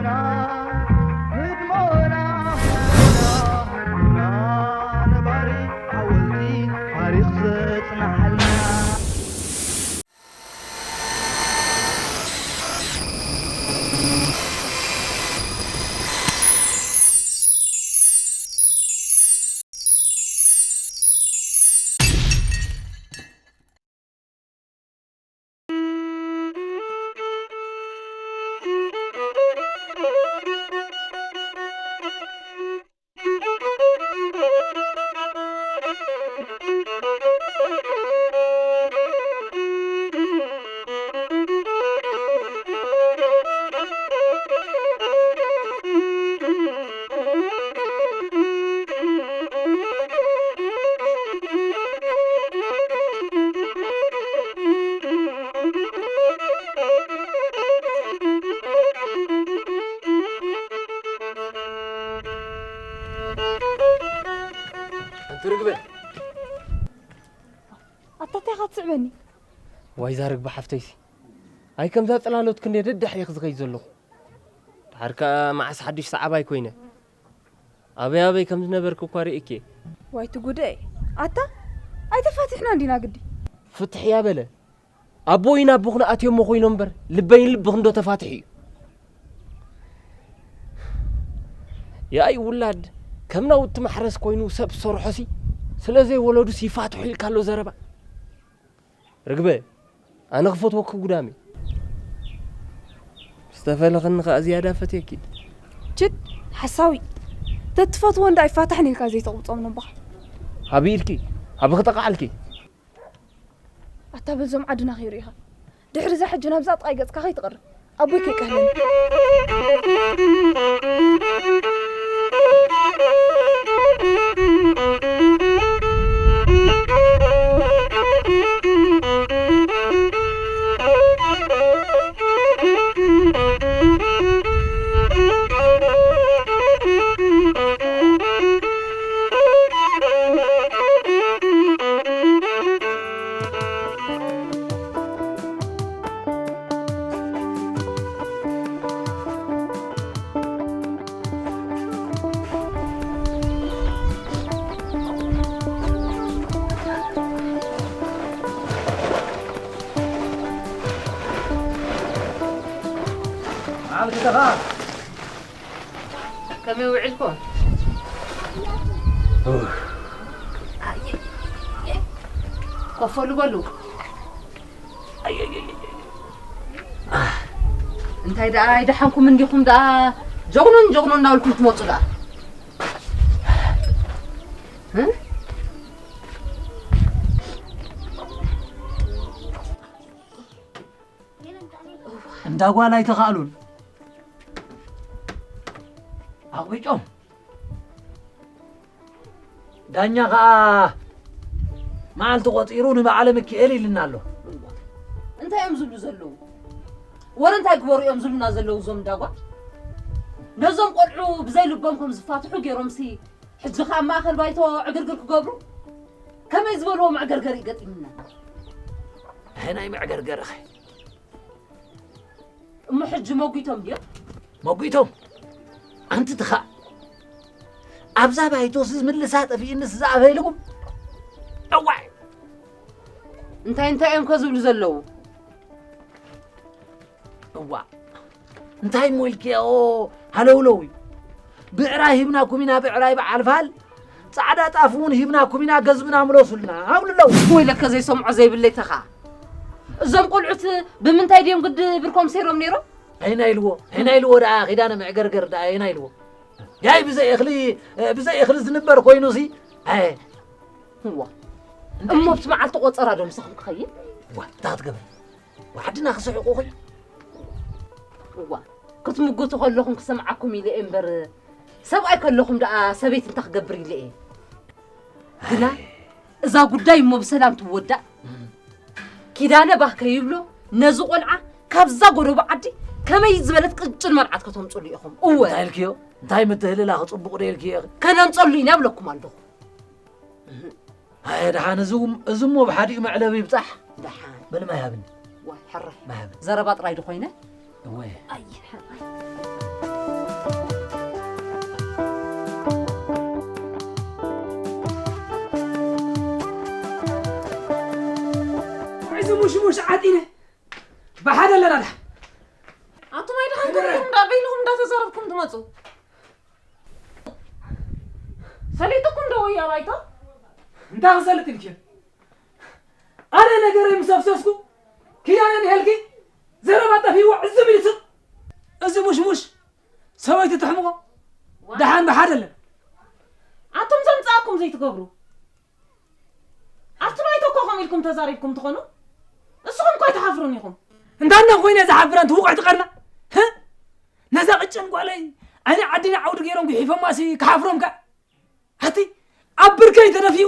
ህድሞና፣ ህድሞና፣ ህድሞና ነባሪ ሓወልቲ ታሪኽ ዘጽንሓልና። ኣንቲ ርግበ። ኣታ እንታይ ኢኻ ትስዕበኒ? ዋይ ዛርግ ብሓፍተይሲ። ኣይ ከምዛ ጽላሎት ክንደይ ደድሕ እየ ክዝኸይ ዘለኹ። ድሓር ከኣ መዓስ ሓድሽ ሰዓባይ ኮይነ። ኣበይ ኣበይ ከም ዝነበርክ እኳ ርእየኪ። ዋይ ትጉደይ። ኣታ ኣይተፋቲሕና እንዲና ግዲ። ፍትሕ እያ በለ። ኣቦይን ኣቦኽን ኣትዮሞ ኮይኖም እምበር ልበይን ልብኽን ዶ ተፋትሕ እዩ። ያይ ውላድ ከም ናውቲ ማሕረስ ኮይኑ ሰብ ዝሰርሖሲ ስለ ዘይወለዱስ ይፋትሑ ኢልካ ኣሎ ዘረባ። ርግበ፣ ኣነ ክፈትወኪ ጉዳም እዩ። ዝተፈለኸኒ ከኣ ዝያዳ ፈትየኪ። ችድ፣ ሓሳዊ። ተትፈትዎ እንዳ ኣይፋታሕን ኢልካ ዘይተቕብጾም ነባኻ። ሃቢ ኢልኪ፣ ሃቢ ክጠቕዓልኪ። ኣታ በዞም ዓድና ከይሩ ኢኻ። ድሕሪ እዛ ሕጂ ናብዛ ጥቓይ ገጽካ ከይትቐርብ። ኣቦይ ከይቀህለኒ። መዓልቲ ተኻ ከመይ ውዒልኩም? ኮፍ በሉ በሉ። እንታይ ደኣ ኣይደሓንኩም እንዲኹም ደኣ ጀግኑን ጀግኑን እናበልኩም ትመጹ ደኣ? እ? እንዳ ጓል ኣይተኻእሉን። ኣቕቢጮም። ዳኛ ኸኣ መዓልቲ ቆጺሩ ንበዓለ ምክኤል ኢልና ኣሎ። እንታይ እዮም ዝብሉ ዘለዉ? ወረ እንታይ ግበሩ እዮም ዝብሉና ዘለዉ እዞም እንዳ ጓል? ነዞም ቆልዑ ብዘይ ልቦም ከም ዝፋትሑ ገይሮምሲ ሕጂ ኸኣ ኣብ ማእከል ባይቶ ዕግርግር ክገብሩ? ከመይ ዝበልዎ መዕገርገር እዩ ገጢሙና? ኣይ ናይ መዕገርገርኸ? እሞ ሕጂ መጒቶም ድዮም? መጒቶም? ኣንቲ ትኻእ። ኣብዛ ባይቶስ ዝምልሳ ጠፊእንስ ዝኣበይልኩም? እዋይ! እንታይ እንታይ እዮም ከ ዝብሉ ዘለዉ? እዋ። እንታይ እሞ ኢልክዮ ሃለውለው እዩ። ብዕራይ ሂብናኩም ኢና ብዕራይ በዓል ፋል። ጻዕዳ ጣፍ እውን ሂብናኩም ኢና ገዝእና ምለሱልና። ኣብሉ ኣለዉ። ወይለከ ዘይሰምዖ ዘይብለይ ተኻ። እዞም ቆልዑት ብምንታይ ድዮም ግዲ ብርኮም ሰይሮም ነይሮም? ኣይና ኢልዎ፣ ኣይና ኢልዎ ደኣ ኪዳነ መዕገርገር ደኣ ኣይና ኢልዎ። ያይ ብዘይ እኽሊ፣ ብዘይ እኽሊ ዝንበር ኮይኑሲ፣ ኣይ። እዋ። እንታይ? እሞ ኣብቲ መዓልቲ ቆጸራ ዶ ምሳኹም ክኸይድ? ዋ፣ እንታይ ክትገብር? ወዓድና ክስሕቑኺ? እዋ፣ ክትምጉቱ ከለኹም ክሰምዓኩም ኢለ እየ እምበር፣ ሰብኣይ ከለኹም ደኣ ሰበይቲ እንታይ ክገብር ኢለ እየ? ግና እዛ ጉዳይ እሞ ብሰላም ትወዳእ። ኪዳነ ባህ ከይብሎ ነዚ ቆልዓ ካብዛ ጎደቦ ዓዲ ከመይ ዝበለት ቅጭን መርዓት ከተምፅሉ ኢኹም። እወ። እንታይ ኢልክዮ? እንታይ ምትህልላኽ ጽቡቕ ዶ ኢልክዮ? ከነምፀሉ ኢና እብለኩም ኣለኹ። ኣየ ደሓን፣ እዚ እም-፣ እዚ እሞ ብሓዲኡ መዕለቢ ይብጻሕ። ደሓን። በል ማይ ሃብኒ። ዋይ፣ ሕራይ። ማይ ሃብኒ። ዘረባ ጥራይ ዶ ኮይነ? እወ። ኣይ፣ ሕራይ። ሙሽ ሙሽ ዓጢነ ብሓደ ኣለና ድሓ። ኣቱም ኣይደሓንኩም ኢኹም እንዳ በይንኹም እንዳተዛረብኩም ትመጹ። ሰሊጥኩም ዶ ወይ ኣባይታ? እንታይ ክሰልጥ ኢልኪ? ኣነ ነገረይ ምስ ኣፍሰስኩ፣ ኪዳነ ንሄልኪ ዘረባ ጠፊእዎ ዕዝም ኢሉ ስቕ። እዚ ሙሽሙሽ ሰበይቲ ትሕምቖ። ደሓን ብሓደ ኣለና። ኣቱም ዘምጻእኩም ዘይትገብሩ። ኣብቲ ባይቶ እኮ ከምኡ ኢልኩም ተዛሪብኩም ትኾኑ። እስኹም እኮ ኣይትሓፍሩን ኢኹም። እንዳ እንዳ ኮይነ ዝሓፍር ኣንቲ ውቑዕ ትቐርና። ህ? ነዛ ቅጭን ጓለይ ዓይኒ ዓዲ ንዓውዲ ገይሮም ጉሒፎማሲ ክሓፍሮም ከ? ኣቲ ኣብ ብርከይ ተደፊኡ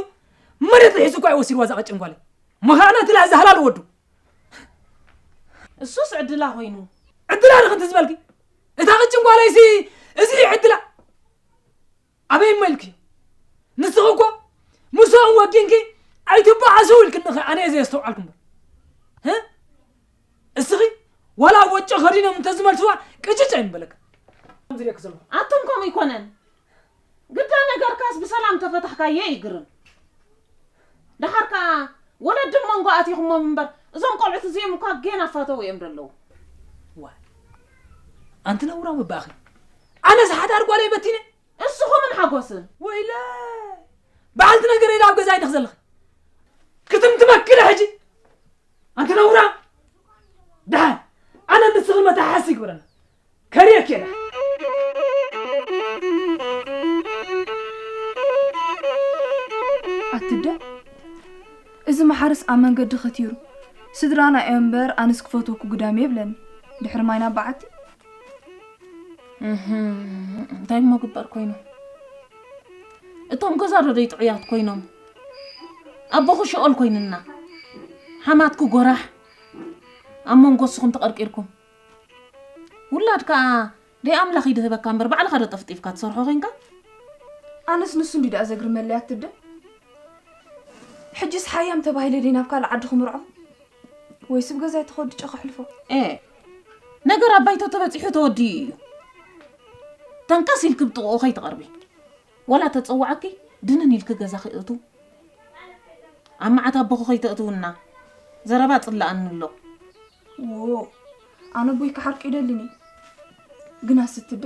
መሬት ርሒሱ እኳ እዩ ወሲድዋ እዛ ቅጭን ጓለይ። መኻእና ትላ እዛ ሃላል ወዱ። እሱስ ዕድላ ኮይኑ። ዕድላ ርኽንቲ ዝበልኪ? እታ ቅጭን ጓለይሲ እዚ እዩ ዕድላ። ኣበይ እሞ ኢልኪ? ንስኺ እኮ ምስኦም ወጊንኪ ኣይትበኣሱ ኢልክኒ ኸ ኣነ እየ ዘየስተውዓልኩ እምበር። ህ? እስኺ ዋላ ወጮ ከዲኖም እንተዝመልስዋ ቅጭጭ ኣይምበለካ። ዝሪእክ ዘለኹ። ኣቱም ከምኡ ኣይኮነን። ግዳ ነገርካስ ብሰላም ተፈታሕካዮ ይግርም። ደሓር ከኣ ወለዲ መንጎ ኣቲኹሞም እምበር እዞም ቆልዑት እዚኦም እኳ ጌና ኣፋተው እዮም ዘለዉ። ዋ፣ ኣንቲ ነውራም እባኺ። ኣነስ ሓዳር ጓለይ በቲነ። እስኹምን ሓጎስን። ወይለ፣ በዓልቲ ነገር ኢለ ኣብ ገዛ ኣይንኽ ዘለኺ። ክትምትመኪ ዶ ሕጂ? ኣንቲ ነውራም። ደሓን፣ ኣነ ንስኽን መተሓሓሲ ይግበረና። ከርእየኪ እየ ደሓን። ኣትደ፣ እዚ መሓርስ ኣብ መንገዲ ከቲሩ፣ ስድራና እዮም እምበር ኣነስ ክፈትወኩ ግዳም የብለኒ። ድሕሪ ማይና በዓቲ። እህም፣ እንታይ እሞ ግበር ኮይኑ? እቶም ገዛ ዶ ደይ ጥዑያት ኮይኖም? ኣቦኹ ሽኦል ኮይንና። ሓማትኩ ጎራሕ። ኣብ መንጎ እስኹም ተቐርቂርኩም። ውላድ ከኣ ደይ ኣምላኽ ይድህበካ እምበር ባዕልኻ ዶ ጠፍጢፍካ ትሰርሖ ኮይንካ? ኣነስ ንሱ እንዲ ደኣ ዘግርመለይ ኣትደ። ሕጅስ ሓያም ተባሂለ ደይ ናብ ካልእ ዓዲ ክምርዖ? ወይስ ብ ገዛይ ተኸዲጨ ከሕልፎ? ኤ፣ ነገር ኣብ ባይቶ ተበጺሑ ተወዲኡ እዩ። ተንቀስ ኢልኪ ብጥቕኡ ከይትቐርቢ። ዋላ ተጸዋዓኪ ድንን ኢልኪ ገዛ ከይእቱ። ኣብ መዓት ኣቦኺ ከይተእትውና። ዘረባ ጽላኣኒ ኣሎ። ዎ፣ ኣነ ኣቦይ ክሓርቅ ይደልን እዩ። ግና ስትደ፣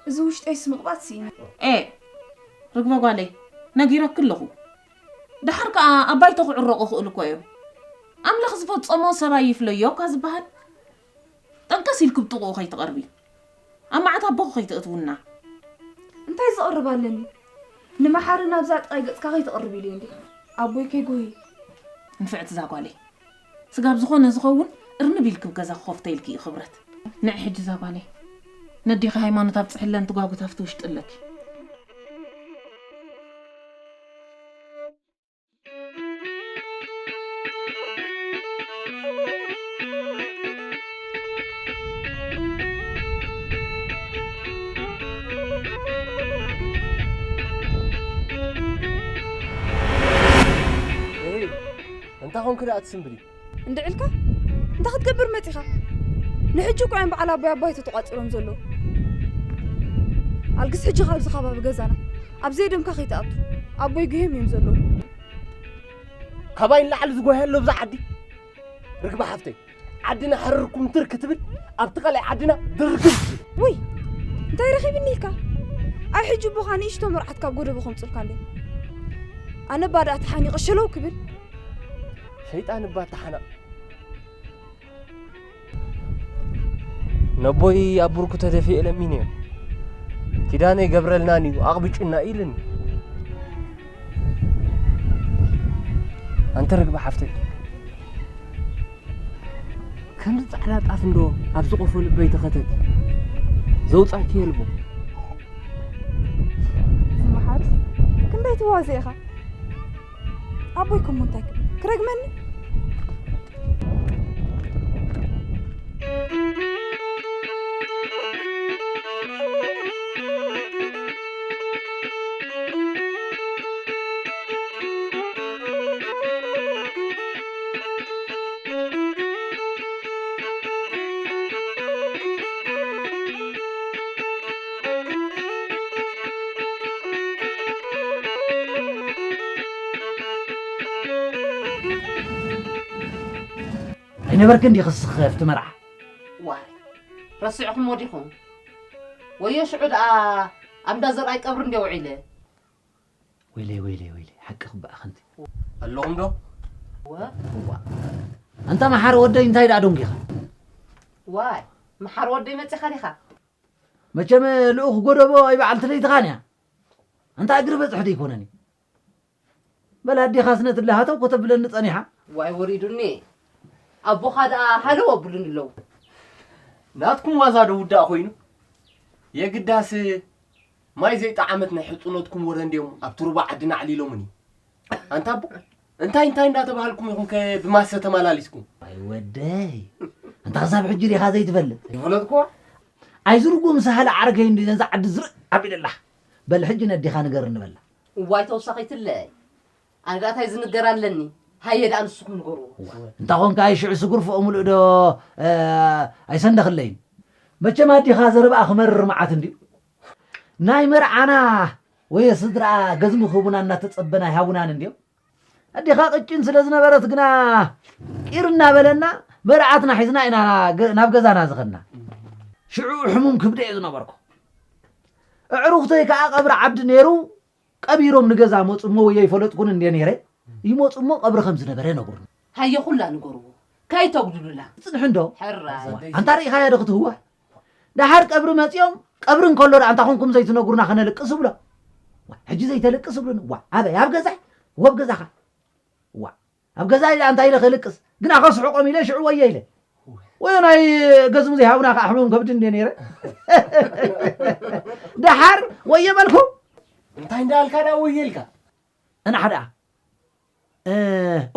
እዚ ውሽጠይስ ምቕባጽ ስኢነ። ኤ፣ ርግበ ጓለይ፣ ነጊረኪ ኣለኹ። ደሓር ከኣ ኣብ ባይቶ ክዕረቑ ይኽእሉ እኮ እዮም። ኣምላኽ ዝፈጸሞ ሰብ ኣይፍለዮ እኳ ዝበሃል። ጠንቀስ ኢልኪ ብጥቕኡ ከይትቐርቢ። ኣብ መዓት ኣቦኺ ከይተእትውና። እንታይ ዝቕርብ ኣለኒ? ንመሓሪ ናብዛ ጥቓይ ገጽካ ከይትቕርብ ኢሉ እንዲ። ኣቦይ ከይጎሂ። ንፍዕቲ እዛ ጓለይ። ስጋብ ዝኾነ ዝኸውን እርንብ ኢልኪ ብ ገዛ ክኸፍቶ ኢልኪ እዩ ክብረት። ንዒ ሕጂ እዛ ጓለይ። ነዴኺ ሃይማኖት ኣብጽሕለን ትጓጉት ኣብቲ ውሽጢ ኣለኪ። እይ፣ እንታይ ኾንክ ደኣ ትስንብዲ? እንድዒ ኢልካ? እንታይ ክትገብር መጺኻ? ንሕጂ እኮ እዮም በዓል ኣቦይ ኣባይቶ ተቋጺሮም ዘለዉ። ኣልግስ ሕጂ ካብዚ ከባቢ ገዛና ኣብ ዘየደምካ ከይትኣቱ። ኣቦይ ጉህዮም እዮም ዘለዉ። ካባይ ንላዕሊ ዝጎየ ኣሎ ብዛ ዓዲ? ርግቢ ሓፍተይ፣ ዓድና ሕርር ኩምትር ክትብል ኣብቲ ካልኣይ ዓድና ድርግም ትብል። ውይ፣ እንታይ ረኺብኒ ኢልካ? ኣብ ሕጂ ኣቦኻ ንእሽቶ መርዓት ካብ ጎደቦ ከምጽልካ እንዴ? ኣነ እባ ደኣ ተሓኒቐ ሸለው ክብል። ሸይጣን እባ ተሓናቕ። ነቦይ ኣብ ብርኩ ተደፊኤ ለሚንዮ። ኪዳነ ገብረልናን እዩ ኣቕብጩና ኢልኒ። ኣንቲ ርግቢ ሓፍተይ፣ ከምዚ ጻዕዳ ጣፍ እንዶ ኣብዚ ቆፎ ልበይ ተኸተት ዘውጻኪ የልቦ። ዝመሓር ክንደይ ትዋዘ ኢኻ? ኣቦይ ከሞ እንታይ ክብል? ክረግመኒ? ነበርክ እንዲ ክስኸ ኣብቲ መርዓ። ዋይ ረሲዕኹምዎ ዲኹም? ወዮ ሽዑ ደኣ ኣብ እንዳ ዘርኣይ ቀብሪ እንድየ ውዒለ። ወይለይ ወይለይ ወይለይ ሓቂ ክበኣኸ እንቲ ኣለኹም ዶ? ወ እዋ ኣንታ መሓር ወደይ እንታይ ደኣ ደንጊኻ? ዋይ መሓር ወደይ መጺኻ ዲኻ? መቸም ልኡኽ ጎደቦ ኣይበዓልቲ ለይትኻን እያ። ኣንታ እግሪ በጽሒ ደይኮነን እዩ። በል ኣዴኻስ ነቲ ለሃተው ከተብለኒ ጸኒሓ። ዋይ ወሪዱኒ። ኣቦኻ ደኣ ሃለው ኣብሉኒ ኣለዉ። ናትኩም ዋዛ ዶ ውዳእ ኮይኑ? የግዳስ ማይ ዘይጠዓመት ናይ ሕጹኖትኩም ወረ እንድዮም ኣብቲ ሩባ ዓድና ኣዕሊሎምኒ። ኣንታ ኣቦ እንታይ እንታይ እንዳተባሃልኩም ኢኹም ከ ብማሰ ተመላሊስኩም? ኣይ ወደይ ኣንታ ክሳብ ሕጂ ዲኻ ዘይትፈልጥ? ይፈለጥኩዋ። ኣይዝርጉም ሳህለ ዓርከይ እንዲ ነዛ ዓዲ ዝርእ ኣቢለላ። በል ሕጂ ነዲኻ ንገር ንበላ። እዋይ ተውሳኺትለ ኣነ ደኣ እንታይ ዝንገር ኣለኒ። ሃየ ደኣ ንስኹም ንገርዎ። እንታ ኾንካ ኣይ ሽዑ ስጉርፍኦ ምሉእ ዶ ኣይሰንደኽለይን? መቸም ኣዲኻ ዘረባኣ ክመርር መዓት እንድዩ። ናይ መርዓና ወየ ስድራ ገዝሚ ክህቡና እናተጸበና ኣይሃቡናን እንድዮም። ኣዴኻ ቅጭን ስለ ዝነበረት ግና ቂር እናበለና መርዓትና ሒዝና ኢና ናብ ገዛና ዝኸድና። ሽዑ ሕሙም ክብደ እየ ዝነበርኩ። ኣዕሩኽተይ ከኣ ቀብሪ ዓዲ ነይሩ ቀቢሮም ንገዛ መጹ እሞ ወይ ኣይፈለጥኩን እንደ ነይረ ይመጹ እሞ ቀብሪ ከም ዝነበረ ነግሩኒ። ሃየ ኩላ ንገርዎ ከይተጉድሉላ። ጽንሕ እንዶ ሕራይ። ኣንታ ርኢኻያ ዶ ክትህወ? ደሓር ቀብሪ መጺኦም ቀብሪ እንከሎ ደኣ እንታይ ኮንኩም ዘይትነግሩና ከነልቅስ እብሎ። ዋ፣ ሕጂ ዘይተልቅስ እብሉኒ። ዋ፣ ኣበይ ኣብ ገዛይ? ወብ ገዛኻ። ዋ፣ ኣብ ገዛይ ደኣ እንታይ ኢለ ክልቅስ? ግና ከስሕቆም ኢለ ሽዑ ወየ ኢለ። ወዮ ናይ ገዝሙ ዘይሃቡና ከዓ ሕሙም ከብዲ እንደ ነይረ። ደሓር ወየ በልኩ። እንታይ እንዳልካ ደኣ ወየ ኢልካ? እንሓ ደኣ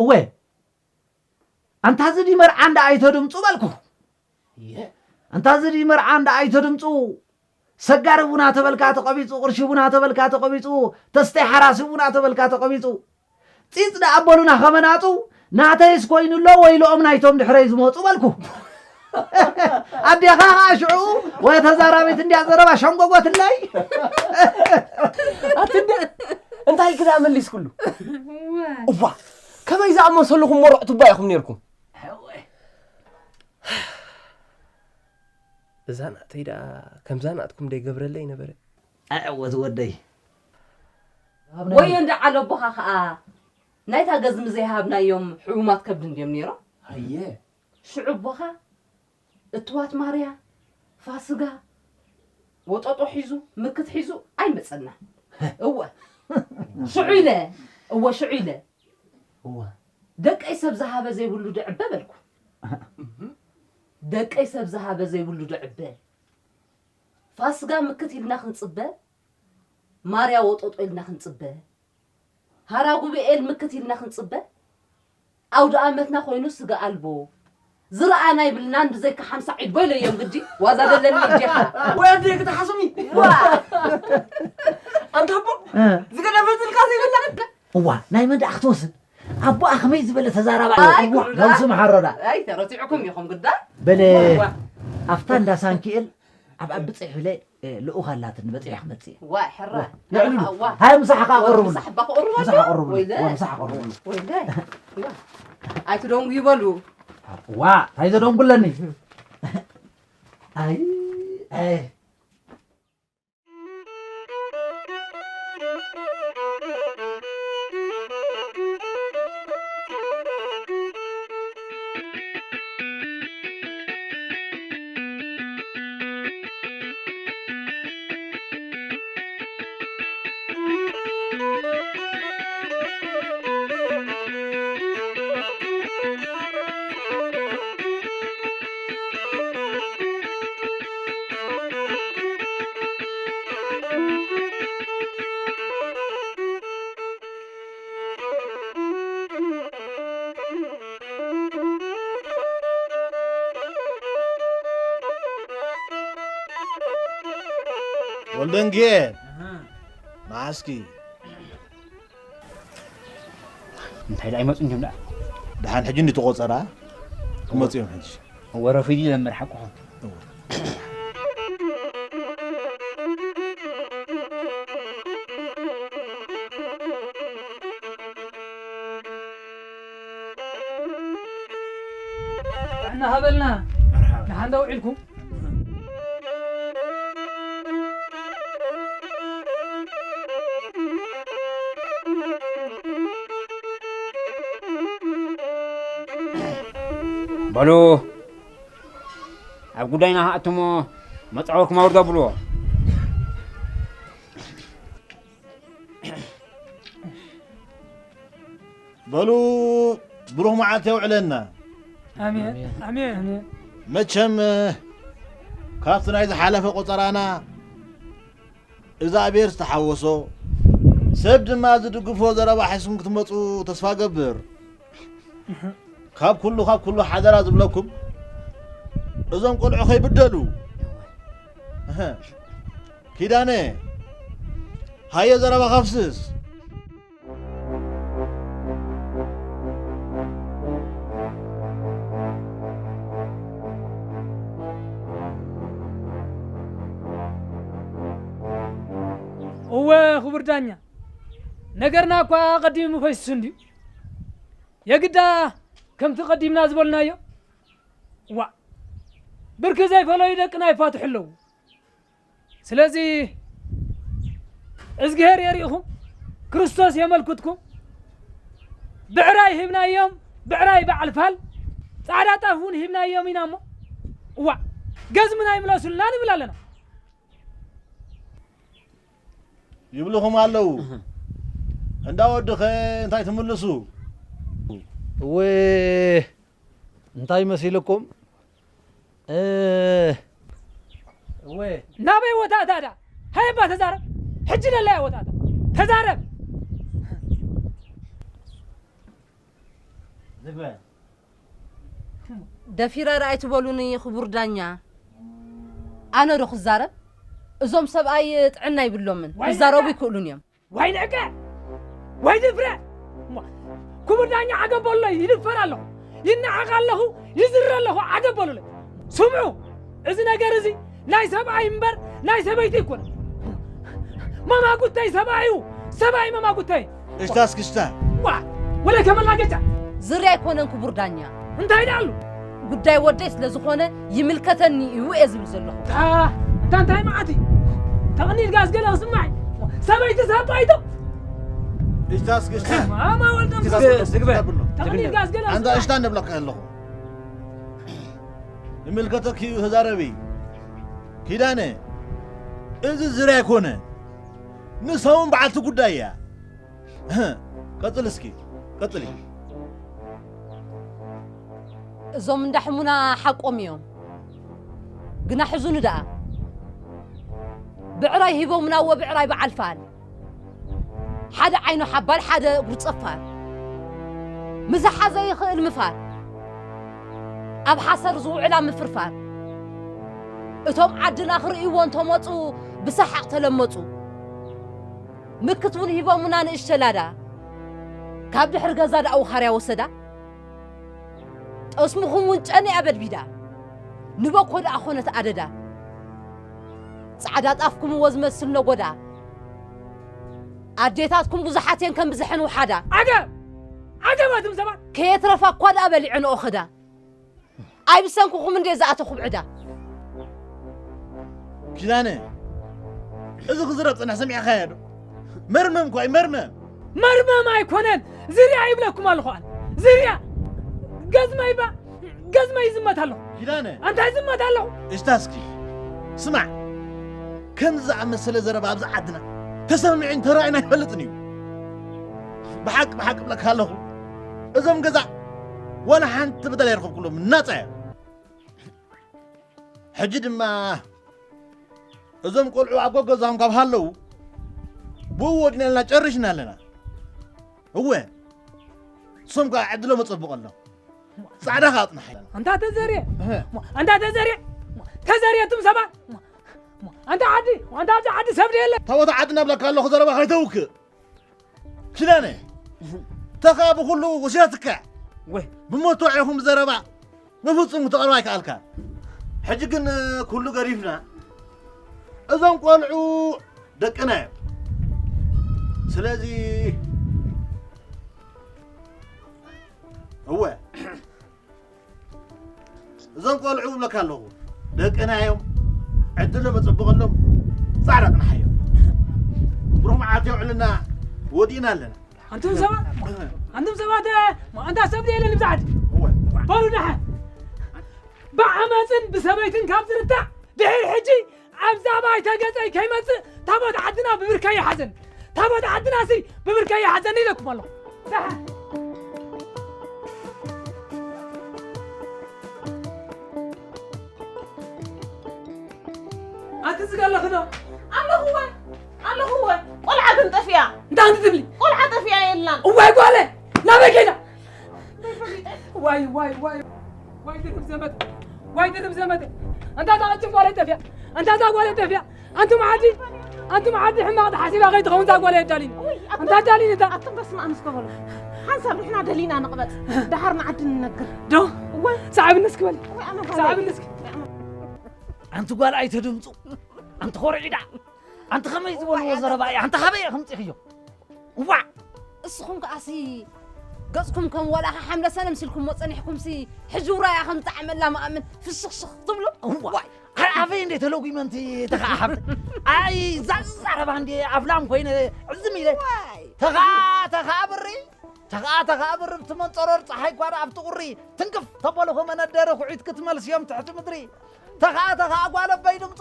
እወ ኣንታ ዝዲ መርዓ እንዳ ኣይተድምፁ በልኩ። ኣንታ ዝዲ መርዓ እንዳ ኣይተድምፁ ሰጋሪ ቡና ተበልካ ተቐቢፁ፣ ቅርሺ ቡና ተበልካ ተቐቢፁ፣ ተስተይ ሓራሲ ቡና ተበልካ ተቐቢፁ። ፂፅ ደኣ ኣበሉና ከመናፁ ናተይስ ኮይኑ ኣሎ ወይልኦም ናይቶም ድሕረይ ዝመፁ በልኩ። ኣዴኻ ከዓ ሽዑ ወ ተዛራቢት እንድያ ዘረባ ሸንጎጎትለይ። ኣቲ እንድያ እንታይ ኢልኪ ደኣ መሊስክሉ? እዋ ከመይ ዝኣመሰልኹም መርዕቲ እባ ኢኹም ነይርኩም። እዛ ናተይ ደኣ ከምዛ ናትኩም ደይገብረለይ ነበረ። ኣዕወት ወደይ። ወዮ እንዳ ዓለቦኻ ኸኣ ናይታ ገዝሚ ዘይሃብናዮም ሕሙማት ከብዲ እንድዮም ነይሮም። ኣየ ሽዑ ኣቦኻ እትዋት ማርያ ፋስጋ ወጠጦ ሒዙ ምክት ሒዙ ኣይመጸና። እወ ሽዑ ኢለ እወ ሽዑ ኢለ እወ ደቀይ ሰብ ዝሃበ ዘይብሉ ድዕበ በልኩ። ደቀይ ሰብ ዝሃበ ዘይብሉ ድዕበ ፋስጋ ምክት ኢልና ክንጽበ ማርያ ወጠጦ ኢልና ክንጽበ ሃራ ጉብኤል ምክት ኢልና ክንጽበ ኣውደ ኣመትና ኮይኑ ስጋ ኣልቦ ዝረኣና ይብልናን ብዘይካ ሓምሳ ዒድ ቦይለዮም ግዲ ዋዛ ደለኒ እዴኻ ወይ ኣደይ ክትሓስሚ ኣንታ ኣቦ ዝገደፈትልካ ዘይብላ እዋ ናይ መን ደኣ ክትወስድ ኣቦኣ ከመይ ዝበለ ተዛራባ እዩ እዋ ነብሲ መሓሮዳ ኣይ ተረቲዕኩም ኢኹም ግዳ በለ ኣብታ እንዳ ሳንኪኤል ኣብ ኣብ ብፅሕ ብለ ልኡኽ ኣላትኒ በፂሕ ክመፅእ እየ ዋይ ሕራይ ልዕሉ ዋ ሃይ ምሳሕ ከዓ ቀርቡሉ ምሳሕ እባ ክቕርቡ ምሳሕ ኣለዎ። ቀርቡሉ ወይለ። ዋ፣ ምሳሕ ቀርቡሉ ወይለ ኣይትደንጉ ይበሉ ዋ እንታይ ዘደንጉለኒ ኣይ ኣይ ወልደንጌል መዓስኪ እንታይ ደኣ ይመፁ እንዲዮም ደኣ ደሓን ሕጂ እንዲ ተቆፀራ ክመፁ እዮም ሕጂ ወረፊዱ ዘምር ሓቅኹም መርሓባ። ደሓን ዶ ውዒልኩም? በሉ፣ ኣብ ጉዳይና ክኣቱሞ መጻወርኩም ኣውርዶ ብልዎ። በሉ፣ ብሩኽ መዓልቲ የውዕለና። ኣሜን፣ ኣሜን። መቸም፣ ካብቲ ናይ ዝሓለፈ ቆጸራና እግዚኣብሔር ዝተሓወሶ፣ ሰብ ድማ ዝድግፎ ዘረባ ሒዝኩም ክትመጹ ተስፋ ገብር። ካብ ኩሉ፣ ካብ ኩሉ ሓደራ ዝብለኩም፣ እዞም ቆልዑ ከይብደሉ። እህ። ኪዳነ፣ ሃየ ዘረባ ካፍስስ። እወ፣ ክቡር ዳኛ፣ ነገርና እኳ ቀዲሙ ፈሲሱ እንድዩ። የግዳ ከምቲ ቀዲምና ዝበልናዮ፣ ዋእ፣ ብርኪ ዘይፈለዩ ደቅና ይፋትሑ ኣለዉ። ስለዚ እዝግሄር የሪእኹም፣ ክርስቶስ የመልክትኩም። ብዕራይ ሂብናዮም፣ ብዕራይ በዓል ፋል፣ ጻዕዳ ጣፍ እውን ሂብናዮም ኢና እሞ፣ እዋእ፣ ገዝምና ይምለሱልና ንብል ኣለና። ይብልኹም ኣለዉ። እንዳ ወድኸ እንታይ ትምልሱ? እወ፣ እንታይ መሲልኩም? እ፣ እወ። ናበይ ወታእታ ደኣ? ሃይ እባ ተዛረብ። ሕጂ ደላያ ወታእታ። ተዛረብ። ዝግበ። ደፊረ ርኣይ ትበሉኒ ክቡር ዳኛ። ኣነ ዶ ክዛረብ? እዞም ሰብኣይ ጥዕና ይብሎምን። ዋይ ክዛረቡ ነቀ! ይክእሉን እዮም። ዋይ ነቀ! ዋይ ድፍረ! እሞ፣ ክቡር ዳኛ ዓገብ በሉለይ፣ ይድፈር ኣለኹ፣ ይነዓቕ ኣለኹ፣ ይዝረ ኣለኹ፣ ዓገብ በሉለይ። ስምዑ፣ እዚ ነገር እዚ ናይ ሰብኣይ እምበር ናይ ሰበይቲ ኣይኮነን። መማጉተይ ሰብኣይ እዩ፣ ሰብኣይ መማጉተይ። እሽታ እስክሽታ። ዋ፣ ወለ ከመላገጫ። ዝርያ ኣይኮነን ክቡር ዳኛ። እንታይ ደኣ ኣሉ? ጉዳይ ወደይ ስለ ዝኾነ ይምልከተኒ እዩ እየ ዝብል ዘለኹ። እታ፣ እታ እንታይ መዓት እዩ? ተቕኒት ጋዝ ገለ ክስማዕ እዩ። ሰበይቲ ሰብ ኣይቶ። እሽታ እስክሽታ። ማማ ወልደ እስክሽታ መንፈስ። ዝግበ፣ ዝግበ። ተቕኒት ጋዝ ገለ ኣንታ ክስማዕ። እሽታ እንብለካ ኣለኹ። ይምልከተኪ እዩ ተዛረቢ። ኪዳነ፣ እዚ ዝርያ ኣይኮነ። ንሳ እውን በዓልቲ ጉዳይ እያ። እህ፣ ቀጽል እስኪ፣ ቀጽሊ። እዞም እንዳ ሕሙና ሓቆም እዮም። ግና ሕዙኒ ደኣ። ብዕራይ ሂቦምና ወብዕራይ በዓል ፋል። ሓደ ዓይኑ ሓባል፣ ሓደ እግሩ ጸፋር። ምዝሓ ዘይኽእል ምፋር። ኣብ ሓሰር ዝውዕላ ምፍርፋር። እቶም ዓድና ክርእይዎ እንተመጹ ብሰሓቕ ተለመጹ። ምክት እውን ሂቦምና ንእሽተ ላዳ። ካብ ድሕሪ ገዛ ደኣ ውኻርያ ወሰዳ። ጠስምኹም እውን ጨኒኣ በድቢዳ። ንበኮ ደኣ ኾነት ኣደዳ። ጻዕዳ ጣፍኩም እዎ ዝመስል ነጎዳ። ኣዴታትኩም ብዙሓት እየን ከም ብዝሐን ውሓዳ። ዓገብ! ዓገብ ኣቱም ሰባት! ከየትረፋ እኳ ደኣ በሊዐንኦ ኸዳ። ኣይብሰንኩኹም እንዴ ዝኣተኹም ዕዳ። ኪዳነ፣ እዚ ክዝረብ ጽንሕ ሰሚዕካዮ ዶ? መርመም እኮ እዩ፣ መርመም። መርመም ኣይኮነን፣ ዝርያ ይብለኩም ኣለኹ ኣነ። ዝርያ! ገዝመይ ባ፣ ገዝመይ ይዝመት ኣለኹ። ኪዳነ። ኣንታይ ዝመት ኣለኹ? እሽታ እስኪ፣ ስማዕ። ከምዚ ዝኣመሰለ ዘረባ ኣብዚ ዓድና ተሰሚዑን ተራእዩን ኣይፈልጥን እዩ። ብሓቂ፣ ብሓቂ እብለካ ኣለኹ፣ እዞም ገዛ ዋላ ሓንቲ በደል ኣይረኸብኩሎም፣ ናጻ እዮም። ሕጂ ድማ እዞም ቆልዑ ኣብ ገዛኹም ካብ ሃለዉ፣ ብኡ ወዲናልና ጨሪሽና ኣለና። እወ፣ እሶም ከኣ ዕድሎም ኣጸብቑ ኣሎ። ጻዕዳ ከኣ ኣጽንሓ። ኣንታ ተዘርየ፣ ኣንታ ተዘርየ፣ ተዘርየ እቱም ሰባት። ኣንታ ዓዲ፣ ኣንታ ኣብዚ ዓዲ ሰብ የለ። ታቦት ዓዲ እናብለካ ኣለኹ፣ ዘረባ ከይተውክእ። ኪዳነ፣ ተኻ ብኹሉ ውስያትካ። ወይ። ብመቶ ኢኹም ዘረባ ብፍጹም ክተቕርባ ኣይከኣልካን። ሕጂ ግን ኩሉ ገዲፍና፣ እዞም ቆልዑ ደቅና እዮም። ስለዚ፣ እወ፣ እዞም ቆልዑ እብለካ ኣለኹ፣ ደቅና እዮም። ዕድሎም እጽብቐሎም፣ ጻዕዳ ጽንሓ እዮም። ብሩኽ መዓልቲ የውዕልና፣ ወዲእና ኣለና። ኣንቱም ሰባት፣ ኣንቱም ሰባት፣ ኣንታ ሰብ የለን ብዛዕድ። እወ። በሉ ደሓን። ብዓመፅን ብሰበይትን ካብ ዝርታዕ ድሕሪ ሕጂ ኣብዛ ባይታ ገፀይ ከይመፅእ ታቦት ዓድና ብብርከይ ይሓዘን። ታቦት ዓድና ሲ ብብርከይ ይሓዘን ኢለኩም ኣለኹ። ደሓን። ኣቲ ዝገለኺ ዶ? ኣለኹ እወ፣ ኣለኹ እወ። ቆልዓ ግን ጠፊኣ። እንታይ ኣንቲ ትብሊ? ቆልዓ ጠፊኣ የላን። እዋይ ጓለ፣ ናበይ ከይዳ? ዋይ፣ ዋይ፣ ዋይ፣ ዋይ ድርብ ዘመድ፣ ዋይ ድርብ ዘመድ። ኣንታ እዛ ቀጭን ጓለይ ጠፊኣ፣ ኣንታ እዛ ጓለይ ጠፊኣ። ኣንቱም ዓዲ፣ ኣንቱም ዓዲ ሕማቕ ተሓሲባ ከይትኸውን እዛ ጓለይ ኣዳሊኒ። ውይ፣ ኣንታ ኣዳሊኒ እታ። ኣቱም በስመ ኣብ እስከ በሉ። ሓንሳብ ንሕና ደሊና ንቕበጽ፣ ደሓር ንዓዲ ንነግር። ዶ? እወ። ሰዓብኒ እስኪ በሊ። እወ፣ ኣነ ጓለይ። ሰዓብኒ እስኪ። ኣንቲ ጓል ኣይተድምፁ። ኣንቲ ኮርዒዳ። ኣንቲ ከመይ ዝበልዎ ዘረባ እዩ? ኣንቲ ካበይ ከምፂኽዮ? እዋዕ! እስኹም ከኣሲ ገጽኩም ከም ዋላ ሓምለ ሰነ ምስልኩሞ ጸኒሕኩምሲ ሕጂ ውራያ ከም ዝጠዓመላ መኣምን ፍሽኽሽኽ ትብሉ? እዋይ! ኣይ ኣፈይ እንደ ተለጉመ እንቲ ተኸኣ ሓብተ። ኣይ ዛዛረባ እንደ ኣፍላም ኮይነ ዕዝም ኢለ። ዋይ! ተኸኣ ተኸኣ ብሪ፣ ተኸኣ ተኸኣ ብሪ ብቲ መንጸሮር ጸሓይ ኳዳ ኣብቲ ቁሪ ትንክፍ ተበልኹ መነደሪ ኩዒት ክትመልስዮም ትሕቲ ምድሪ። ተኸኣ ተኸኣ ጓል ኣባይ ድምፁ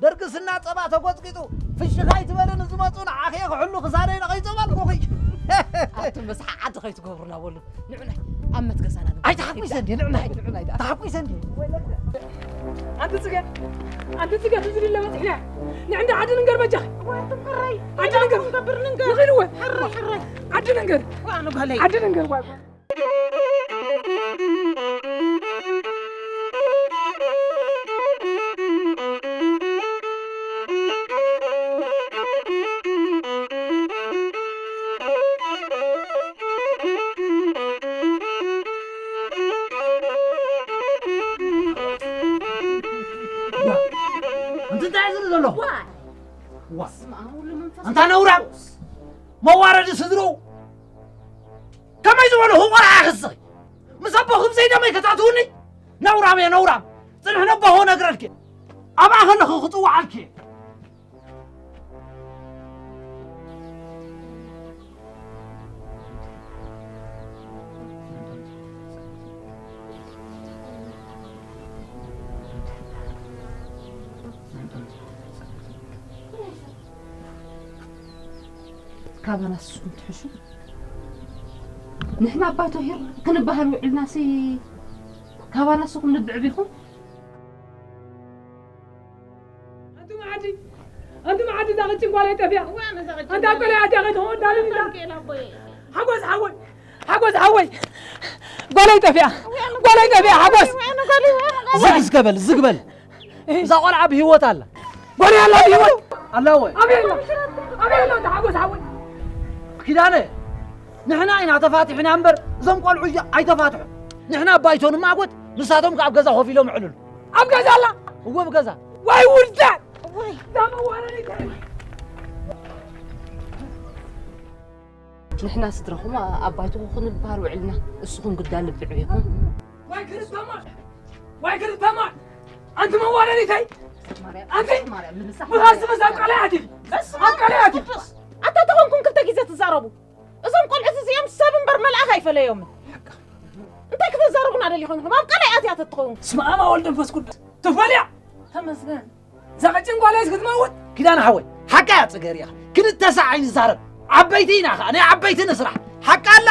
ደርግስና ጸባ ተጎጽቂጡ ፍሽኽ ኣይትበልን ዝመጹ ንዓኺ ክሕሉ ክሳደይ ነቒጹ በልኩኺ። ኣብቲ መስሓ ዓዲ ከይትገብሩና በሉ። ንዑናይ ኣብ መትገሳና ንግበር። ኣይተሓጒሰ እንዴ ንዑናይ። ንዑናይ ደኣ። ተሓጒሰ እንዴ? ኣንቲ ጽገ፣ ኣንቲ ጽገ ትዝሪ ለመጽሕና። ንዕንዲ ዓዲ ንንገር በጃ። ዓዲ ንንገር። ንኽእል ወ። ዓዲ ንንገር። ዓዲ ንንገር። ዋይ። ዋ፣ እንታይ እዩ ዝብል ዘሎ? ዋ። ዋ። በስመ ኣብ ወወልድ ወመንፈስ ኣንታ ነውራም። ቅዱስ። መዋረዲ ስድርኡ። ከመይ ዝበሉ ህቆራ ኣኽስኺ? ምስ ኣቦ ክብዘይ ደመይ ከታትውኒ? ነውራም እየ፣ ነውራም። ጽንሕ ነቦ ክነግረልኪ። ኣብኣ ከለኹ ክጽውዓልኪ እየ። ካባና ንስኹም ትሕሹ። ንሕና ኣባቶ ሄር ክንበሃል ውዕልናሲ ካባና ንስኹም ንብዕብ ኢኹም። ኣንቱም ዓዲ፣ ኣንቱም ዓዲ፣ እዛ ቅጭን ጓለይ ጠፊኣ። እዋይ፣ ኣነ እዛ ቅጭን ኣንታ ጓለይ ጓለይ ኣትያ ከይትኸውን ዳልኒ እዛ። ዳንኬል ኣቦይ። ሓጎስ ሓወይ፣ ሓጎስ ሓወይ። ጓለይ ጠፊኣ፣ እዋይ፣ ኣነ ጓለይ ጠፊኣ፣ ሓጎስ። እዋይ፣ ኣነ ጓለይ፣ እዋይ፣ ኣነ ጓለይ። ዝግ እስከ በል፣ ዝግ በል። እዛ ቆልዓ ብህይወት ኣላ። ጓለይ ኣላ ብህይወት። ኣላ ወይ? ኣበይ ኣላ? ኣበይ ኣላ? ኣንታ ሓጎስ ሓወይ። ኪዳነ፣ ንሕና ኢና ተፋቲሕና እምበር፣ እዞም ቆልዑ እያ ኣይተፋትሑ። ንሕና ኣብ ባይቶ ንማጎት፣ ንሳቶም ከኣ ኣብ ገዛ ኮፍ ኢሎም ይዕልሉ። ኣብ ገዛ ኣላ? እወ፣ ኣብ ገዛ። ዋይ ውርደት! ዋይ። እዛ መዋረዲት! ንሕና ስድራኹም ኣብ ባይትኹም ክንበሃል ውዕልና፣ እስኹም ግዳ ልብዑ ኢኹም። ዋይ ክልተ ማል! ዋይ ክልተ ማል! ኣንቲ መዋረዲተይ! ኣንቲ! ማርያም፣ ንስኻ ብኻስ ምስ ኣብ ቃላይ ኣቲኺ! በስመ ኣብ ኣብ ቃላይ ኣቲኺ! ቅዱስ! ኣታ ተኾንኩም ክልተ ግዜ ትዛረቡ። እዞም ቆልዑት እዚኦም ሰብ እምበር መልኣኽ ኣይፈለዮምን። እንታይ ክተዛርቡና ደሊኹም ኢኹም? ኣብ ቃላይ ኣትያ ተትኸውን። ስመ ኣብ ወልድ መንፈስ ቅዱስ። ትፈልያ! ተመስገን። እዛ ቀጭን ጓለይስ ክትመውት? ኪዳነ ሓወይ፣ ሓቃ እያ ጽገር እያ። ክልተ ሳዕ ኣይንዛረብ። ዓበይቲ ኢና ኸኣ፣ ናይ ዓበይቲ ንስራሕ። ሓቃ ኣላ፣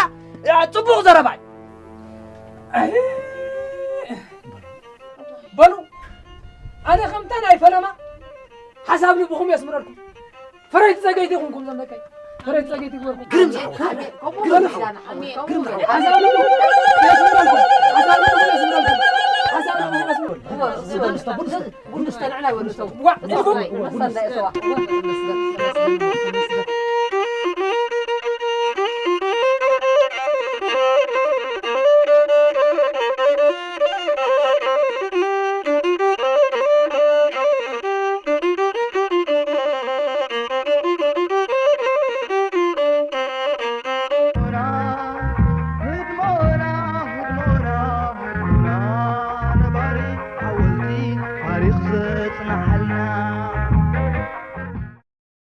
ያ፣ ጽቡቕ ዘረባ እዩ። ኣይ፣ በሉ፣ ኣነ ከምታ ናይ ፈለማ ሓሳብ ልብኹም የስምረልኩም። ፈረይቲ ጸገይቲ ይኹንኩም ዘመቀይ። ፈረይቲ ጸገይቲ ይግበርኩም። ግርም ዝሓወይ። ኣሜን። ከምኡ ግርም ይኹን። ሓሳብ ልብኹም የስምረልኩም። ሓሳብ ልብኹም የስምረልኩም። ሓሳብ ልብኹም የስምረልኩም። ቡን እስተ፣ ቡን እስተ፣ ቡን እስተ ንዕና ይወልድ ሰው። ዋ፣ ቡን እስተ፣ ቡን እስተ።